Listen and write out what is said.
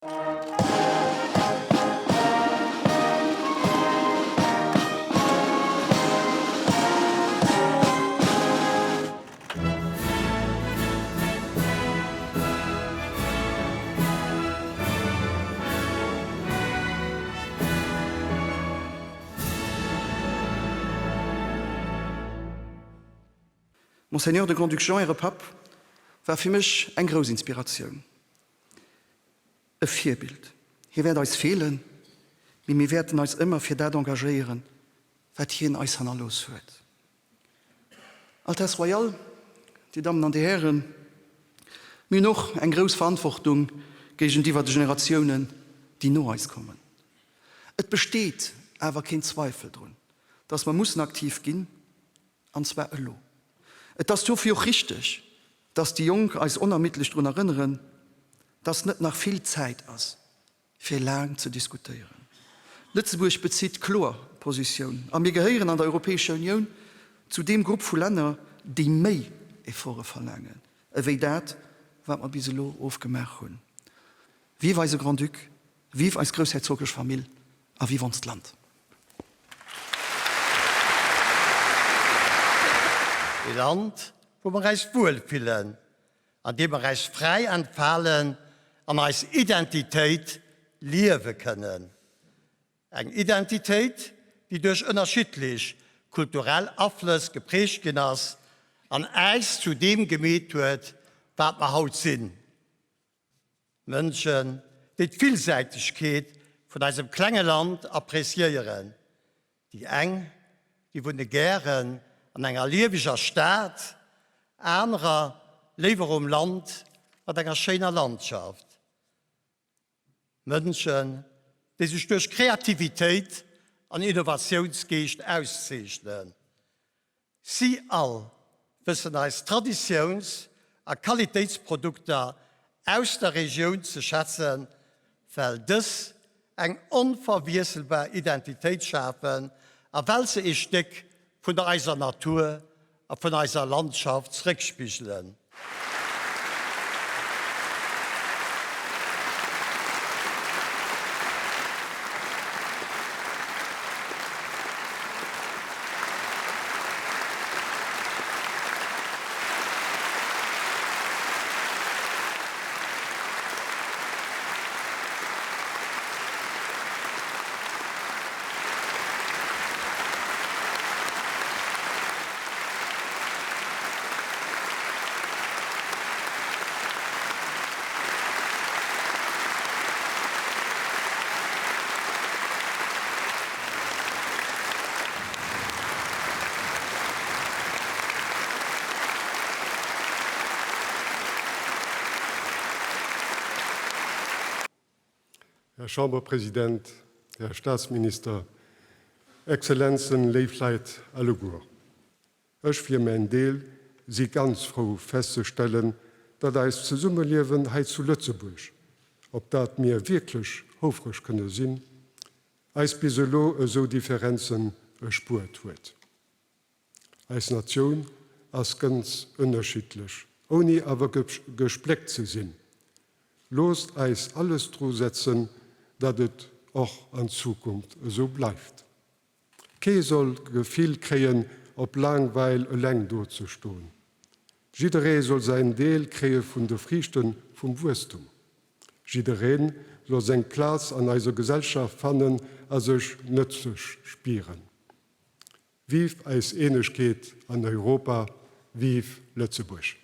Monseigneur de Grand-Duc Jean, Äre Papp war fir mech eng grouss Inspiratioun, e Virbild. Hie wäert eis feelen, mee mir wäerten eis ëmmer fir dat engagéieren, wat hien eis hannerlooss huet. Altesse Royale, Dir Dammen an Dir Hären, mir hunn och eng grouss Verantwortung géigentiwwer de Generatiounen, déi no eis kommen. Et besteet awer keen Zweifel drun, dass mer mussen aktiv ginn, an zwar elo. Et ass dofir och richteg, dass déi Jonk eis onermiddlech drun erënneren, dass net nach vill Zäit ass, fir laang ze diskutéieren. Lëtzebuerg bezitt kloer Positioun a mir gehéieren an der Europäescher Unioun zu deem Grupp vu Länner, déi méi Efforte verlaangen, ewéi dat, wat mer bis elo ofgemaach hunn. Vive eise Grand-Duc, vive eis groussherzoglech Famill a vive onst Land! Ee Land, wou mer äis wuel fillen, an deem mer äis fräi entfalen an eis Identitéit liewe kënnen. Eng Identitéit, déi duerch ënnerschiddlech kulturell Aflëss geprägt ginn ass an äis zu deem gemeet huet, wat mer haut sinn. Mënschen, déi d'Villsäitegkeet vun eisem klenge Land appreciéieren. Déi eng, déi wunne gären an enger lieweger Stad, anerer léiwer um Land mat enger schéiner Landschaft. Mënschen, déi sech duerch Kreativitéit an Innovatiounsgeescht auszeechnen. Si all wëssen eis Traditiouns a Qualitéitsprodukter aus der Regioun ze schätzen, well dës eng onverwiesselbar Identitéit schafen a well se ee Stéck vun der eiser Natur a vun eiser Landschaft zréckspigelen. Här Chamberpresident, Här Staatsminister, Exzellenzen, léif Leit alleguer. Ech fir mäin Deel si ganz frou festzestellen, datt eist Zesummeliewen hei zu Lëtzebuerg, op dat mir wierklech houfreg kënne sinn, eis bis elo esou Differenzen erspuert huet. Eis Natioun ass gënz ënnerschiddlech, ouni awer gespléckt ze sinn. Loosst eis alles dru setzen, datt et och an Zukunft esou bleift. Kee soll d'Gefill kréien, op laang Weil eleng do ze stoen. Jidderee soll säin Deel kréie vun de Friichte vum Wuesstum. Jidderee soll seng Plaz an eiser Gesellschaft fannen a sech nëtzlech spieren. Vive eis Eenegkeet an Europa, vive Lëtzebuerg!